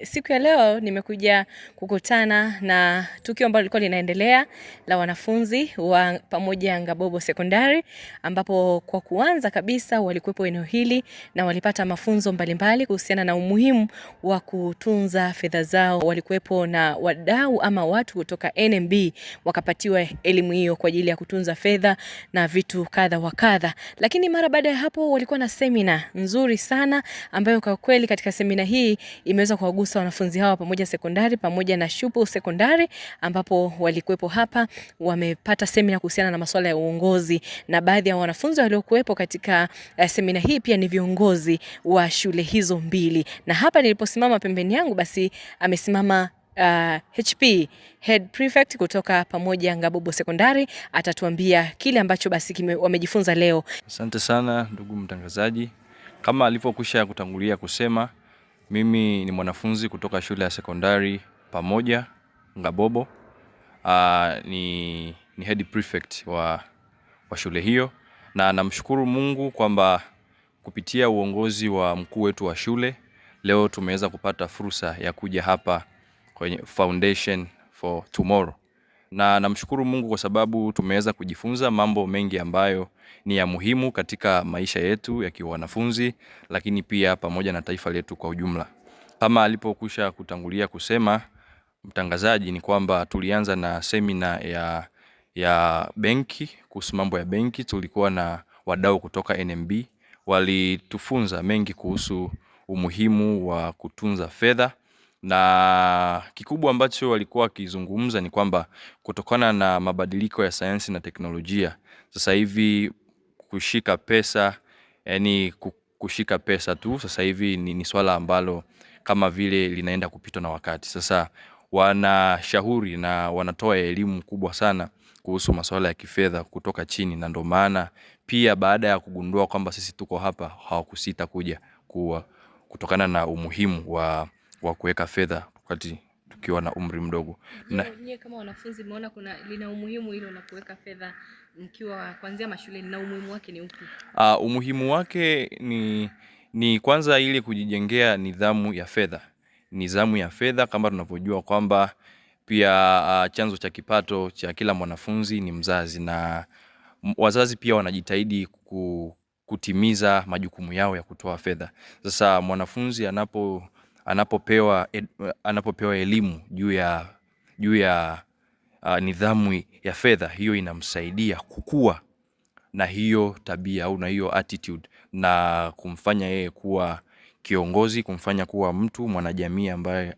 Siku ya leo nimekuja kukutana na tukio ambalo lilikuwa linaendelea la wanafunzi wa Pamoja Ngabobo Sekondari, ambapo kwa kuanza kabisa walikuwepo eneo hili na walipata mafunzo mbalimbali kuhusiana na umuhimu wa kutunza fedha zao. Walikuwepo na wadau ama watu kutoka NMB wakapatiwa elimu hiyo kwa ajili ya kutunza fedha na vitu kadha wa kadha. Lakini mara baada ya hapo walikuwa na semina nzuri sana ambayo kwa kweli katika semina hii imeweza kuwagusa wanafunzi hawa Pamoja Sekondari pamoja na Shupu Sekondari, ambapo walikuwepo hapa wamepata semina kuhusiana na masuala ya uongozi, na baadhi ya wanafunzi waliokuwepo katika semina hii pia ni viongozi wa shule hizo mbili. Na hapa niliposimama pembeni yangu basi amesimama HP Head Prefect kutoka Pamoja Ngabobo Sekondari atatuambia kile ambacho basi wamejifunza leo. Asante sana ndugu mtangazaji. Kama alivyokwisha kutangulia kusema, mimi ni mwanafunzi kutoka shule ya sekondari Pamoja Ngabobo. Ni head prefect wa shule hiyo, na namshukuru Mungu kwamba kupitia uongozi wa mkuu wetu wa shule leo tumeweza kupata fursa ya kuja hapa kwenye Foundation for Tomorrow, na namshukuru Mungu kwa sababu tumeweza kujifunza mambo mengi ambayo ni ya muhimu katika maisha yetu ya kiwanafunzi, lakini pia pamoja na taifa letu kwa ujumla. Kama alipokwisha kutangulia kusema mtangazaji, ni kwamba tulianza na semina ya benki, kuhusu mambo ya benki. Tulikuwa na wadau kutoka NMB, walitufunza mengi kuhusu umuhimu wa kutunza fedha, na kikubwa ambacho walikuwa wakizungumza ni kwamba kutokana na mabadiliko ya sayansi na teknolojia, sasa hivi kushika pesa, yani kushika pesa tu sasa hivi ni swala ambalo kama vile linaenda kupitwa na wakati. Sasa wanashauri na wanatoa elimu kubwa sana kuhusu masuala ya kifedha kutoka chini, na ndio maana pia baada ya kugundua kwamba sisi tuko hapa hawakusita kuja kuwa kutokana na umuhimu wa kuweka fedha wakati tukiwa na umri mdogo. Na nyie kama wanafunzi mmeona kuna lina umuhimu hilo la kuweka fedha mkiwa kuanzia mashuleni, na umuhimu wake ni upi? Umuhimu wake ni kwanza ili kujijengea nidhamu ya fedha. Nidhamu ya fedha kama tunavyojua kwamba pia chanzo cha kipato cha kila mwanafunzi ni mzazi, na wazazi pia wanajitahidi kutimiza majukumu yao ya kutoa fedha. Sasa mwanafunzi anapopewa elimu juu ya nidhamu ya fedha, hiyo inamsaidia kukua na hiyo tabia au na hiyo attitude, na kumfanya yeye kuwa kiongozi, kumfanya kuwa mtu mwanajamii ambaye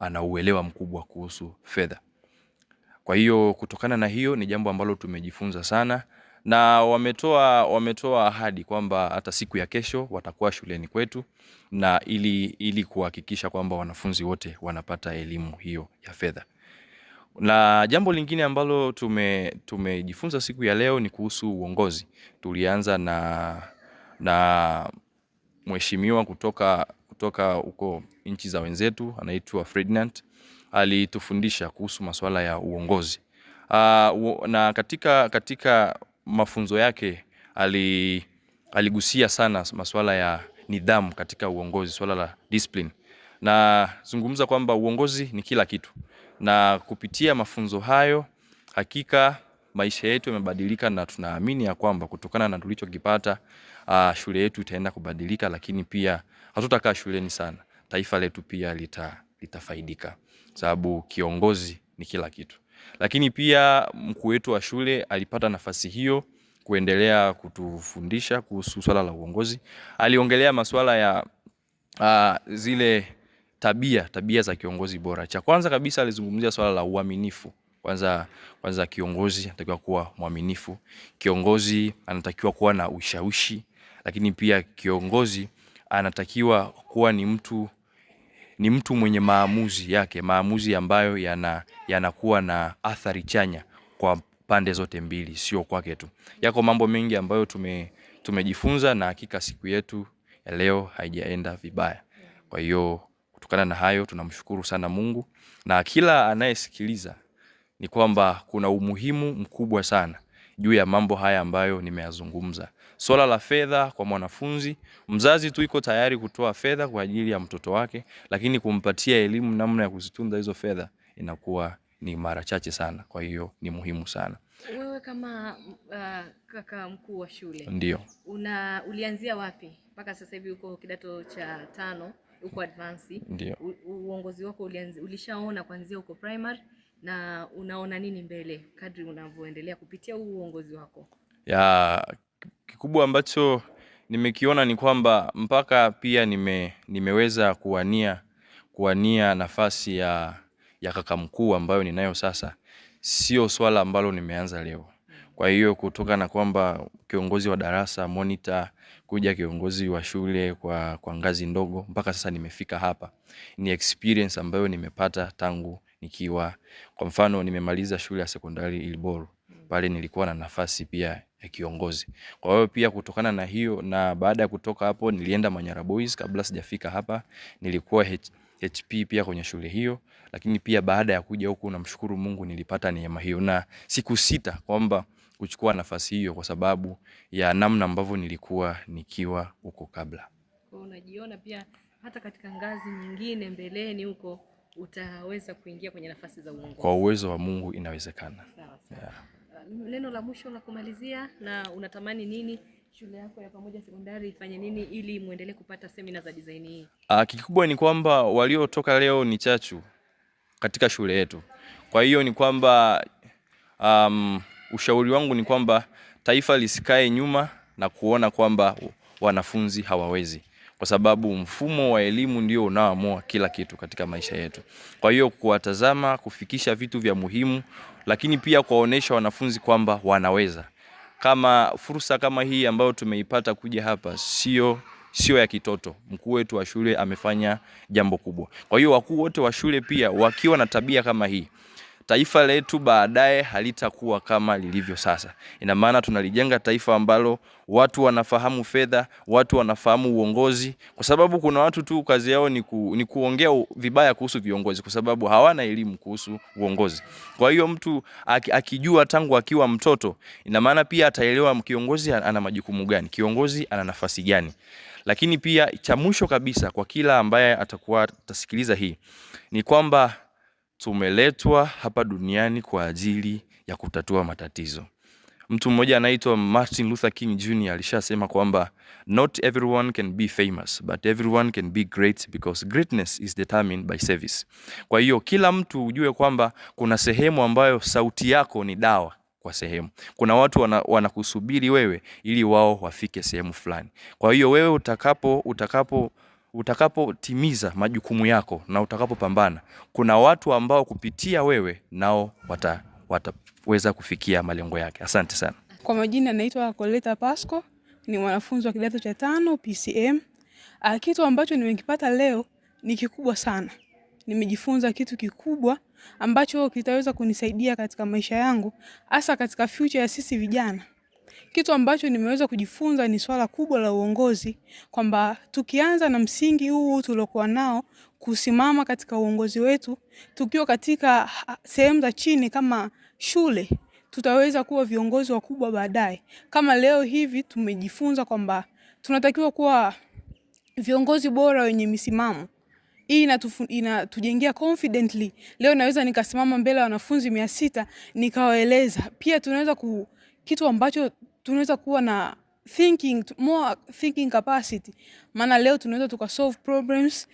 ana uelewa mkubwa kuhusu fedha. Kwa hiyo kutokana na hiyo ni jambo ambalo tumejifunza sana, na wametoa ahadi kwamba hata siku ya kesho watakuwa shuleni kwetu, na ili kuhakikisha kwamba wanafunzi wote wanapata elimu hiyo ya fedha. Na jambo lingine ambalo tumejifunza siku ya leo ni kuhusu uongozi. Tulianza na mheshimiwa kutoka huko nchi za wenzetu anaitwa Ferdinand, alitufundisha kuhusu masuala ya uongozi. Na katika mafunzo yake aligusia sana masuala ya nidhamu katika uongozi, swala la discipline. Na zungumza kwamba uongozi ni kila kitu. Na kupitia mafunzo hayo hakika maisha yetu yamebadilika, na tunaamini ya kwamba kutokana na tulichokipata, shule yetu itaenda kubadilika, lakini pia hatutakaa shuleni sana. Taifa letu pia litafaidika, sababu kiongozi ni kila kitu. Lakini pia mkuu wetu wa shule alipata nafasi hiyo kuendelea kutufundisha kuhusu swala la uongozi. Aliongelea masuala ya zile tabia za kiongozi bora. Cha kwanza kabisa alizungumzia swala la uaminifu. Kwanza kiongozi anatakiwa kuwa mwaminifu, kiongozi anatakiwa kuwa na ushawishi, lakini pia kiongozi anatakiwa kuwa ni mtu mwenye maamuzi yake, maamuzi ambayo yanakuwa na athari chanya kwa pande zote mbili, sio kwake tu. Yako mambo mengi ambayo tumejifunza, na hakika siku yetu ya leo haijaenda vibaya. Kwa hiyo kutokana na hayo tunamshukuru sana Mungu, na kila anayesikiliza ni kwamba kuna umuhimu mkubwa sana juu ya mambo haya ambayo nimeyazungumza. Swala la fedha kwa mwanafunzi, mzazi tu iko tayari kutoa fedha kwa ajili ya mtoto wake, lakini kumpatia elimu namna ya kuzitunza hizo fedha inakuwa ni mara chache sana. Kwa hiyo ni muhimu sana. Wewe kama kaka mkuu wa shule, ndio ulianzia wapi mpaka sasa hivi uko kidato cha tano, uko advance? Ndio. Uongozi wako ulishaona kuanzia uko primary, na unaona nini mbele kadri unavyoendelea kupitia huu uongozi wako? Ya, kikubwa ambacho nimekiona ni kwamba mpaka pia nimeweza kuwania nafasi ya kaka mkuu ambayo ninayo sasa, sio swala ambalo nimeanza leo. Kwa hiyo kutoka na kwamba kiongozi wa darasa monitor, kuja kiongozi wa shule kwa ngazi ndogo mpaka sasa nimefika hapa, ni experience ambayo nimepata tangu nikiwa, kwa mfano nimemaliza shule ya sekondari Ilboru, pale nilikuwa na nafasi pia ya kiongozi. Kwa hiyo pia kutokana na hiyo, na baada ya kutoka hapo nilienda Manyara Boys, kabla sijafika hapa nilikuwa HP pia kwenye shule hiyo, lakini pia baada ya kuja huku namshukuru Mungu nilipata neema hiyo, na siku sita kwamba kuchukua nafasi hiyo kwa sababu ya namna ambavyo nilikuwa nikiwa huko kabla. Kwa unajiona pia hata katika ngazi nyingine mbeleni huko utaweza kuingia kwenye nafasi za uongozi. Kwa uwezo wa Mungu inawezekana. Sawa sawa. Yeah. Neno la mwisho la kumalizia, na unatamani nini shule yako ya Pamoja Sekondari ifanye nini ili muendelee kupata semina za design hii? Kikubwa ni kwamba waliotoka leo ni chachu katika shule yetu. Kwa hiyo ni kwamba ushauri wangu ni kwamba taifa lisikae nyuma na kuona kwamba wanafunzi hawawezi, kwa sababu mfumo wa elimu ndio unaoamua kila kitu katika maisha yetu. Kwa hiyo kuwatazama, kufikisha vitu vya muhimu, lakini pia kuwaonesha wanafunzi kwamba wanaweza. Kama fursa kama hii ambayo tumeipata kuja hapa sio ya kitoto. Mkuu wetu wa shule amefanya jambo kubwa. Kwa hiyo wakuu wote wa shule pia wakiwa na tabia kama hii, taifa letu baadaye halitakuwa kama lilivyo sasa. Ina maana tunalijenga taifa ambalo watu wanafahamu fedha, watu wanafahamu uongozi, kwa sababu kuna watu tu kazi yao ni kuongea vibaya kuhusu viongozi, kwa sababu hawana elimu kuhusu uongozi. Kwa hiyo mtu akijua tangu akiwa mtoto, ina maana pia ataelewa kiongozi ana majukumu gani, kiongozi ana nafasi gani. Lakini pia cha mwisho kabisa kwa kila ambaye atakuwa atasikiliza hii ni kwamba tumeletwa hapa duniani kwa ajili ya kutatua matatizo. Mtu mmoja anaitwa Martin Luther King Jr. alishasema kwamba not everyone can be famous but everyone can be great because greatness is determined by service. Kwa hiyo kila mtu ujue kwamba kuna sehemu ambayo sauti yako ni dawa kwa sehemu. Kuna watu wanakusubiri wewe ili wao wafike sehemu fulani. Kwa hiyo wewe utakapotimiza majukumu yako na utakapopambana, kuna watu ambao kupitia wewe nao wataweza kufikia malengo yake. Asante sana. Kwa majina naitwa Coleta Pasco, ni mwanafunzi wa kidato cha 5 PCM. Kitu ambacho nimekipata leo ni kikubwa sana. Nimejifunza kitu kikubwa ambacho kitaweza kunisaidia katika maisha yangu, hasa katika future ya sisi vijana. Kitu ambacho nimeweza kujifunza ni swala kubwa la uongozi, kwamba tukianza na msingi huu tuliokuwa nao kusimama katika uongozi wetu tukiwa katika sehemu za chini kama shule, tutaweza kuwa viongozi wakubwa baadaye. Kama leo hivi tumejifunza kwamba tunatakiwa kuwa viongozi bora wenye misimamo. Hii inatujengea confidently. Leo naweza nikasimama mbele ya wanafunzi 600 nikawaeleza. Pia tunaweza kitu ambacho tunaweza kuwa na thinking, more thinking capacity. Maana leo tunaweza tuka solve problems.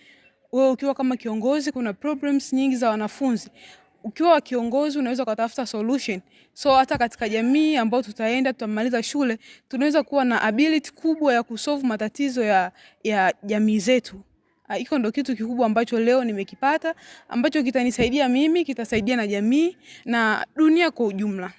Wewe ukiwa kama kiongozi, kuna problems nyingi za wanafunzi. Ukiwa kiongozi unaweza ukatafuta solution. So hata katika jamii ambayo tutaenda tutamaliza shule, tunaweza kuwa na ability kubwa ya kusolve matatizo ya jamii zetu. Iko ndo kitu kikubwa ambacho leo nimekipata, ambacho kitanisaidia mimi, kitasaidia na jamii na dunia kwa ujumla.